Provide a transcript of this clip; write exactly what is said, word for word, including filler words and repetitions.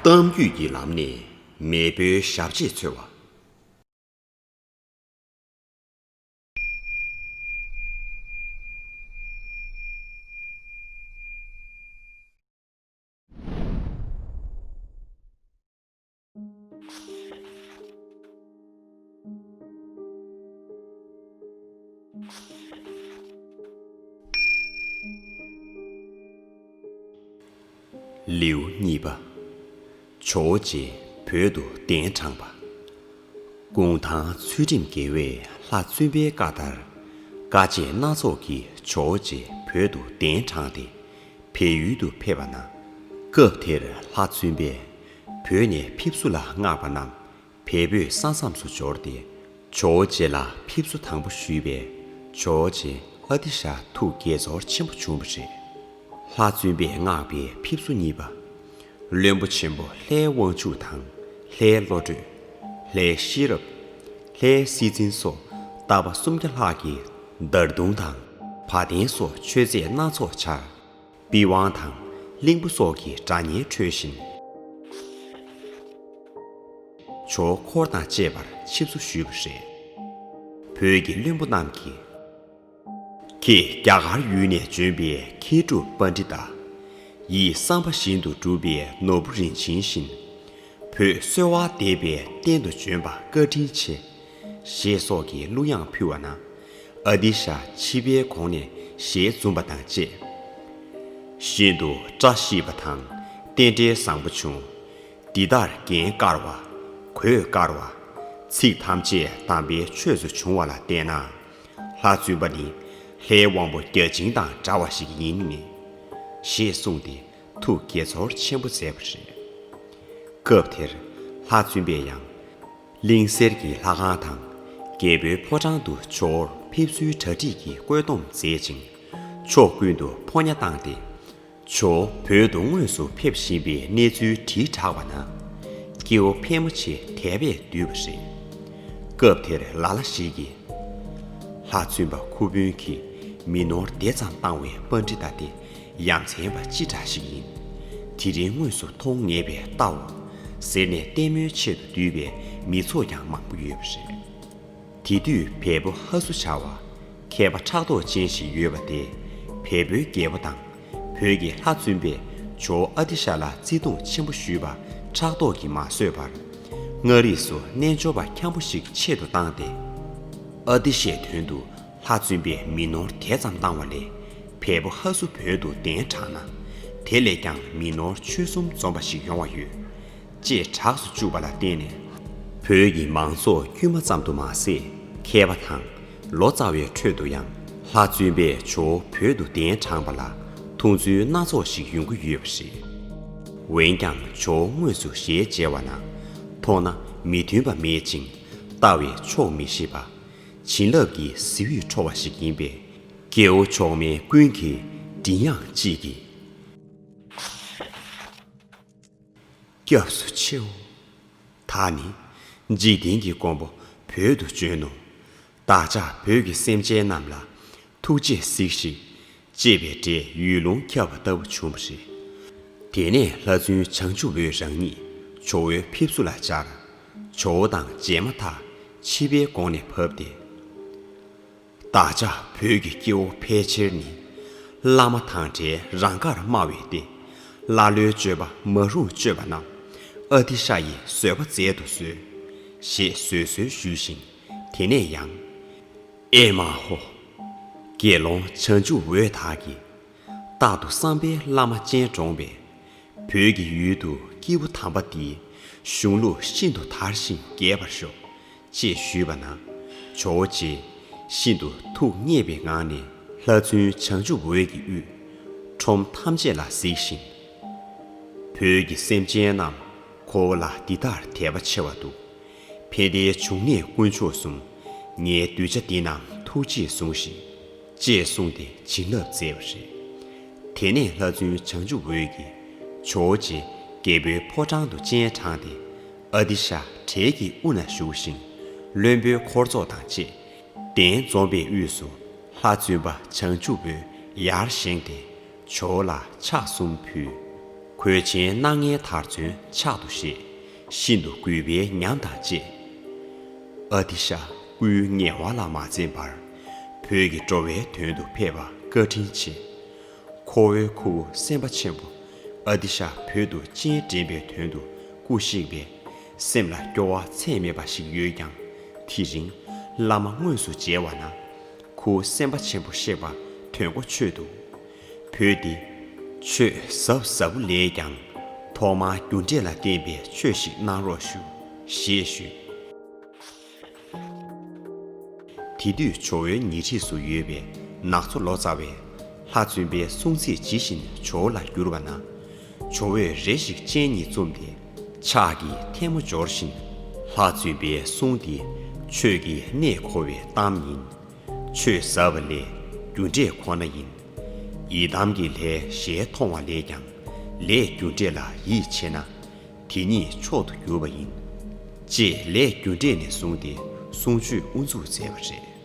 གཏམ་རྒྱུད་ཀྱི་ལམ་ནས་མེས་པོའི་ཞབས་རྗེས་འཚོལ་བ། ལེའུ་གཉིས་པ། ཇོ་བོ་རྗེ་བོད་དུ་གདན་དྲངས་པ། གུང་ཐང་ཚུལ་ཁྲིམས་རྒྱལ་བས་ལྷ་བཙུན་པའི་བཀའ་ལྟར། དཀའ་སྤྱད་སྣ་ཚོགས་ཀྱིས་ཇོ་བོ་རྗེ་བོད་དུ་གདན་དྲངས་ཏེ། བལ་ཡུལ་དུ་ཕེབས་པ་ན། སྐབས་དེར་ལྷ་བཙུན་པས་བོད་ནས་ཕེབས་བསུ་ལ་མངགས་པ་རྣམས་བལ་པོའི་ས་མཚམས་སུ་འབྱོར་ཏེ། ཇོ་བོ་རྗེ་ལ་ཕེབས་བསུ་དང་པོ་ཞུས་པས། ཇོ་བོ་རྗེ་ཨ་ཏི་ཤ་ཐུགས་དགྱེས་ཚོར་ཆེན་པོ་བྱུང་བ་རེད། ལྷ་བཙུན་པས་མངགས་པའི་ཕེབས་བསུ་གཉིས་པ། བློན་པོ་ཆེན་པོ་ལྷའི་དབང་ཕྱུག་དང་། ལྷའི་བློ་གྲོས། ལྷའི་ཤེས་རབ། ལྷའི་སྲིད་འཛིན་སོགས་རྟ་པ་སུམ་བརྒྱ་ལྷག་གིས་དར་དུང་དང་། བ་དན་སོགས་མཆོད་རྫས་སྣ་ཚོགས་སྦྱར། པི་ཝང་དང་གླིང་བུ་སོགས་ཀྱི་སྒྲ་སྙན་འཁྲོལ་བཞིན། ཇོ་བོ་འཁོར་དང་བཅས་པར་ཆིབས་བསུ་ཞུས་པ་རེད། བོད་ཀྱི་བློན་པོ་རྣམས་ཀྱིས། ཁྱེད་རྒྱ་གར་ཡུལ་ནས་བྱོན་པའི་མཁས་གྲུབ་པཎྜི་ཏ། ཡིད་བསམ་པ་བཞིན་དུ་འགྲུབ་པའི་ནོར་བུ་རིན་ཆེན་བཞིན། བོད་གསོལ་བ་འདེབས་པའི་རྟེན་དུ་བྱོན་པ་བཀའ་དྲིན་ཆེ། ཞེས་སོགས་ཀྱི་གླུ་དབྱངས་ཕུལ་བ་ན། ཨ་ཏི་ཤ་ཆིབས་པའི་གོང་ནས་ཞལ་འཛུམ་པ་དང་བཅས། ཤིན་ཏུ་བཀྲ་ཤིས་པ་དང་རྟེན་འབྲེལ་བཟང་པོ་བྱུང་། འདི་ལྟར་རྒྱན་དཀར་བ། གོས་དཀར་བ། ཚིག་ཐམས་ཅད་དམ་པའི་ཆོས་སུ་བྱུང་བ་ལ་བལྟས་ན། ལྷ་བཙུན་པ་ནི་ལྷའི་དབང་པོ་བརྒྱ་བྱིན་དང་འདྲ་བ་ཞིག་ཡིན། ཞེས་གསུངས་ཏེ། ཐུགས་དགྱེས་ཚོར་ཆེན་པོ་མཛད་པ་རེད། སྐབས་དེར་ལྷ་བཙུན་པས་ཡང་། གླིང་གསེར་གྱི་ལྷ་ཁང་དང་། རྒྱལ་པོའི་ཕོ་བྲང་དུ་ཇོ་བོར་ཕེབས་བསུའི་གྲ་སྒྲིག་གི་བཀོད་འདོམས་མཛད་ཅིང་། ཕྱོགས་ཀུན་ཏུ་ཕོ་ཉ་བཏང་སྟེ། ཇོ་བོ་བོད་དུ་དངོས་སུ་ཕེབས་བཞིན་པའི་གནས་ཚུལ་དྲིལ་བསྒྲགས་པ་ན། སྐྱེ་བོ་ཕལ་མོ་ཆེ་དད་པས་འདུས་པ་རེད། སྐབས་དེར་ལ་ལ་ཞིག་གིས། ལྷ་བཙུན་པ་ཁུ་དབོན་གྱིས་མི་ནོར་དེ་ཙམ་བཏང་བའི་པཎྜི་ཏ་དེ་ཡ་མཚན་པ་ཅི་འདྲ་ཞིག་ཡིན། དེ་རིང་དངོས་སུ་མཐོང་ངེས་པས་ལྟའོ། ཟེར་ནས་ལྟད་མོའི་ཆེད་དུ་འདུས་པའི་མི་ཚོགས་ཀྱང་མང་པོ་ཡོད་པ་རེད། དེ་དུས་བལ་པོ་ཧ་སུ་བྱ་བ་མཁས་པ་ཕྲག་དོག་ཅན་ཞིག་ཡོད་པ་དེ་བལ་པོའི་རྒྱལ་པོ་དང་། བོད་ཀྱི་ལྷ་བཙུན་པས་ཇོ་བོ་ཨ་ཏི་ཤ་ལ་བརྩི་མཐོང་ཆེན་པོ་ཞུས་པ་ཕྲག་དོག་གིས་མ་བཟོད་པར། མངའ་རིས་སུ་རྣལ་འབྱོར་པ་འཁྱམ་པོ་ཞིག་ཆེད་དུ་བཏང་སྟེ། ཨ་ཏི་ཤའི་དོན་དུ་ལྷ་བཙུན་པས་མི་ནོར་དེ་ཙམ་བཏང་བ་ལས། བལ་པོ་ཧ་སུ་བོད་དུ་གདན་དྲངས་ན། དེ་ལས་ཀྱང་མི་ནོར་ཆོས་གསུམ་འཛོམས་པ་ཞིག་ཡོང་བ་ཡོད། ཅེས་གྲགས་སུ་བཅུག་པ་ལ་བརྟེན་ནས། བོད་ཀྱི་མང་ཚོགས་དཀྱུས་མ་ཙམ་དུ་མ་ཟད། མཁས་པ་དང་ལོ་ཙཱ་བའི་ཁྲོད་དུ་ཡང་ལྷ་བཙུན་པས་ཇོ་བོ་བོད་དུ་གདན་དྲངས་པ་ལ་མཐོང་ཚུལ་སྣ་ཚོགས་ཤིག་ཡོང་གི་ཡོད་པ་རེད། འོན་ཀྱང་ཇོ་བོ་དངོས་སུ་ཞལ་མཇལ་བ་ན། མཐོང་ན་མི་མཐུན་པ་མེད་ཅིང་ལྟ་བས་ཆོག་མི་ཤེས་པ། བྱིན་རླབས་ཀྱི་གཟི་འོད་འཕྲོ་བ་ཞིག་ཡིན་པས། སྐྱེ་བོ་མཆོག་དམན་ཀུན་གྱི་མགྲིན་དབྱངས་གཅིག་གིས། སྐྱབས་སུ་མཆིའོ། ད་ནི་འཇིག་རྟེན་གྱི་མགོན་པོ་བོད་དུ་བྱོན་ནོ། བདག་ཅག་བོད་ཀྱི་སེམས་ཅན་རྣམས་ལ་ཐུགས་རྗེས་གཟིགས་ཤིག། ཅེས་པའི་སྒྲས་ཡུལ་ལུང་ཁྱབ་པ་ལྟ་བུ་བྱུང་བ་རེད། དེ་ནས་ལྷ་བཙུན་བྱང་ཆུབ་འོད་རང་ཉིད་ཇོ་བོའི་ཕེབས་བསུ་ལ་བཅར། ཇོ་བོ་དང་མཇལ་མ་ཐག་ཆིབས་པའི་གོང་ནས་བབས་ཏེ། བདག་ཅག་བོད་ཀྱི་སྐྱེ་བོ་ཕལ་ཆེར་ནི། བླ་མ་དང་བྲལ་རང་དགར་སྨྲ་བས་ཏེ། ཀླ་ཀློའི་སྤྱོད་པ་མ་རུངས་སྤྱོད་པ་རྣམས་ཨ་ཏི་ཤ་ཡིས་བཟོད་པ་མཛད་དུ་གསོལ། ཞེས་བཟོད་གསོལ་ཞུས་ཤིང་། དེ་ནས་ཡང་། ཨེ་མ་ཧོ། དགེ་སློང་བྱང་ཆུབ་འོད་དག་གིས། རྟག་ཏུ་བསམ་པའི་བླ་མ་སྤྱན་དྲོངས་པས། བོད་ཀྱི་ཡུལ་དུ་སྐྱེས་བུ་དམ་པ་འདིའི་གཞུང་ལུགས་ཤིན་ཏུ་དར་ཞིང་རྒྱས་པར་ཤོག། ཅེས་ཞུས་པ་ན། ཇོ་བོ་རྗེ་ཤིན་ཏུ་ཐུགས་མཉེས་པའི་ངང་ནས་ལྷ་བཙུན་བྱང་ཆུབ་འོད་ཀྱི་དབུས་ཁྲོམ་ཐམས་ཅད་ལ་གཟིགས་ཤིང་། བོད་ཀྱི་སེམས་ཅན་རྣམས་ཁོ་བོ་ལ་འདི་ལྟར་དད་པ་ཆེ་བ་འདུག། ཕན་བདེའི་འབྱུང་གནས་དཀོན་མཆོག་གསུམ། ངའི་གདུལ་བྱ་འདི་རྣམས་ཐུགས་རྗེས་ཟུངས་ཤིག། ཅེས་གསུངས་ཏེ་བྱིན་རླབས་མཛད་པ་རེད། དེ་ནས་ལྷ་བཙུན་བྱང་ཆུབ་འོད་ཀྱིས་ཇོ་བོ་རྗེ་རྒྱལ་པོའི་ཕོ་བྲང་དུ་སྤྱན་དྲངས་ཏེ། ཨ་ཏི་ཤ་གྲལ་གྱི་དབུ་ན་བཞུགས་ཤིང་། བློན་པོའི་འཁོར་ཚོགས་དང་བཅས་གདན་འཛོམས་པའི་དབུས་སུ་ལྷ་བཙུན་པ་བྱང་ཆུབ་འོད་ཡར་བཞེངས་ཏེ་ཇོ་བོ་ལ་ཕྱག་གསུམ་ཕུལ། གོས་ཆེན་སྣ་ལྔའི་དར་ཚོན་ཕྱག་ཏུ་བཞེས། ཤིན་ཏུ་གུས་པའི་ཉམས་དང་བཅས། ཨ་ཏི་ཤ་སྐུའི་ངལ་བ་ལ་མ་འཛེམས་པར། བོད་ཀྱི་འགྲོ་བའི་དོན་དུ་ཕེབས་པ་བཀའ་དྲིན་ཆེ། ཁོ་བོའི་ཁུ་བོ་སེམས་དཔའ་ཆེན་པོ་ཨ་ཏི་ཤ་བོད་དུ་སྤྱན་འདྲེན་པའི་དོན་དུ་སྐུ་གཤེགས་པས། སེམས་ལ་སྐྱོ་བ་ཚད་མེད་པ་ཞིག་ཡོད་ཀྱང་། དེ་རིང་བླ་མ་དངོས་སུ་མཇལ་བ་ན། ཁུ་སེམས་དཔའ་ཆེན་པོ་གཤེགས་པ་དོན་གོ་ཆོད་འདུག་བོད་འདི་ཆོས་ཟབ་ཟབ་ལས་ཀྱང་། ཐོག་མར་རྒྱུ་འབྲས་ལ་བརྟེན་པའི་ཆོས་ཤིག་གནང་རོགས་ཞུ། ཞེས་ཞུས། དེ་དུས་ཇོ་བོའི་ཉེ་འཁྲིས་སུ་ཡོད་པའི་ནག་ཚོ་ལོ་ཙཱ་བས་ལྷ་བཙུན་པའི་གསུང་ཚིག་ཇི་བཞིན་ཇོ་བོ་ལ་བསྒྱུར་བ་ན། ཇོ་བོས་རེ་ཞིག་སྤྱན་གཉིས་བཙུམས་ཏེ་ཕྱག་གིས་ཐལ་མོ་སྦྱོར་བཞིན། ལྷ་བཙུན་པའི་གསུང་འདི་ཆོས་ཀྱི་གནས་འཁོར་བའི་གཏམ་ཡིན། ཆོས་ཟབ་པ་ལས་རྒྱུ་འབྲས་ཁོ་ན་ཡིན། ཡི་དམ་གྱི་ལྷའི་ཞལ་མཐོང་བ་ལས་ཀྱང་ལས་རྒྱུ་འབྲས་ལ་ཡིད་ཆེས་ན། དེ་ཉིད་མཆོག་ཏུ་གྱུར་པ་ཡིན། ཅེས་ལས་རྒྱུ་འབྲས་ནས་བཟུང་སྟེ་གསུང་ཆོས་དབུ་འཛུགས་མཛད་པ་རེད།